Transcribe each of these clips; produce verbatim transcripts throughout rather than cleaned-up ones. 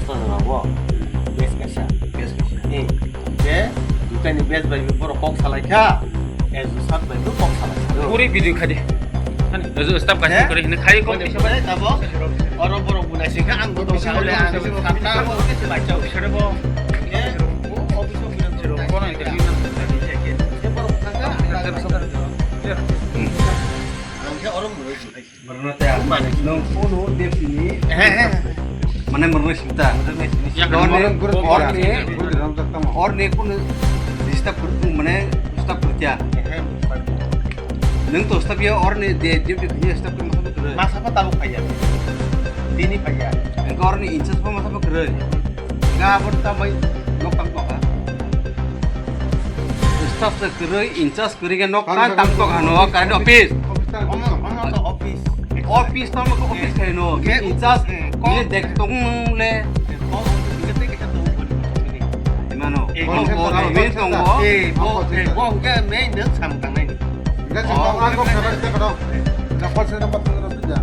Rabo, base kaisa. Base kaisa. Eh, je, dutani base bai borok kok salai kha, eh, Josat bai bo kok salai kha. Puri video khadi. Staff kaisa kore hini khai kok. Tabok, oro borok bunai singkha ang bo dong sa le ang. Sero bo. Eh, office of Ang khe oro mwnwi singkha. Mane mrwng sita. Orni, orni kunu disturb kunu mane disturb kunu kya. Nung to stop ya orni de duty kunu stop kunu masa kunu. Masa pa tabu kaya. Tini kaya. Engko orni inches pa masa pa kunu. Ga abot ta bai nok tang toka. Staff se kwrwi, in charge kwrwi khe nok tang tang tok hano, current office. Office tang. Omo, omo to office. Office tamo khe office khaino. Khe in charge, eh, khe dek tong le. Khe office khe tei khe tong boni tong ni. Imano. Eh, khe tong, tong, tong, tong, tong. Eh, bo, eh, bo khe main de sam tang nai. Enggak sih, tong aku khabar kita kado. Dapat saya dapat terus aja.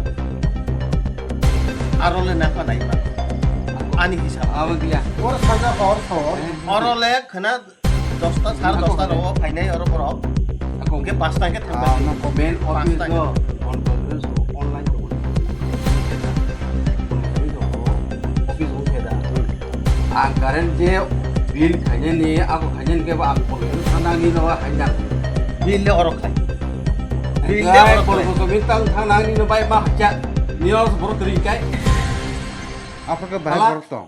Aro le napa nai ma. Ani hisab. Abang dia. Or saja or so. Oro le khana dosta, sar dosta ro phainai oro borok. Ako. Hwnkhe pasta khe thangkha. Ah, no, main office no, on conference ro, online ro. Office ro khe da. Hmm. Ang current je bill khainani, ako khainani khe ba ang conference thangnani no hainang. Bill le oro khai. Bill le oro khai. Borok kosom tang thangnani no bai ma hacha. Ni os borok ri kai. Apa ke bahai borok tong?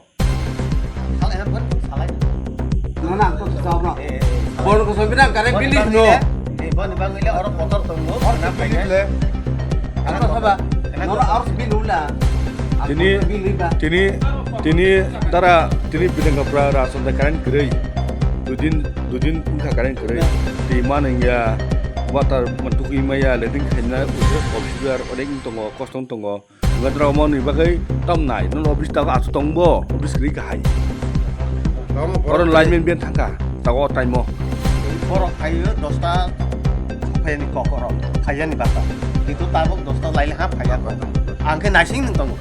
Salai na, bukan salai. Nana, ang to sa na. Eh, eh, salai. Borok kosom bini ang kare bini bili bang no. Ile, eh, bini bang ile, oro kotor tongo, oro kena bili pakai. Bili le. Ang to saba. Kena kotor. Nora oro bili ula. Tini, tini, tini, tara, tini bidang kapra rason da karen kerei. Dudin, dudin ungkha karen kerei. Ya. Di mana ya, water mentuki maya, leding khaina, udah obsidiar, odeng tongo, kostong tongo. Gadra omo ni bagwi tam nai, non office ta achu tong bo, office kri kahai. Tamo borok. Oro lineman ben thangka, ta o time o. Borok phaio dosta, phayani kok oro, phayani bata. Kintu tabok dosta laile ha phaya ko. Ang khe naising nung tongo.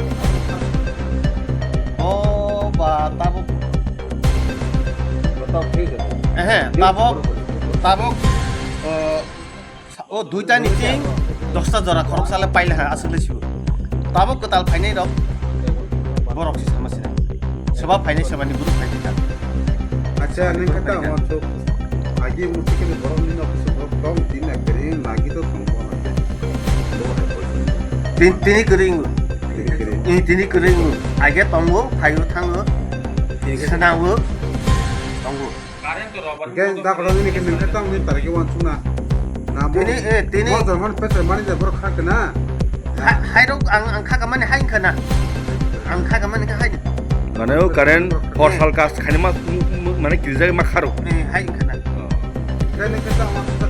O ba tabok. Ehe, tabok, tabok, eh, Sa-, o duita ni ting dosta jora khoroksa le paila ha aswk le sio. Tabuk kwtal phainai rok borok se sama se. Seba phainai seba ni group phainai ta. Acha, nung kata mo chuk. Agi musti kini borok ni nok se borok tong tin na kering lagi to tong bo na. Tin, tini kering. Tini kering. Eh, tini kering. Age tongo, phaio thango. Tini kering. Sanawo. Tongo. Hingke dakhlo nini khe nini khe tang nini tarike wansukna. Na bo. Tini, eh, tini. Mo jorman petre mani je borok kha kena. Ha-, hairok ang, ang kha kamani hai khana. Ang kha kamani kha hai. Mane o current for sal kas khani ma, m-, m-, mane kirijak ma kharo. Eh, hai khana. Kene khe tang ma.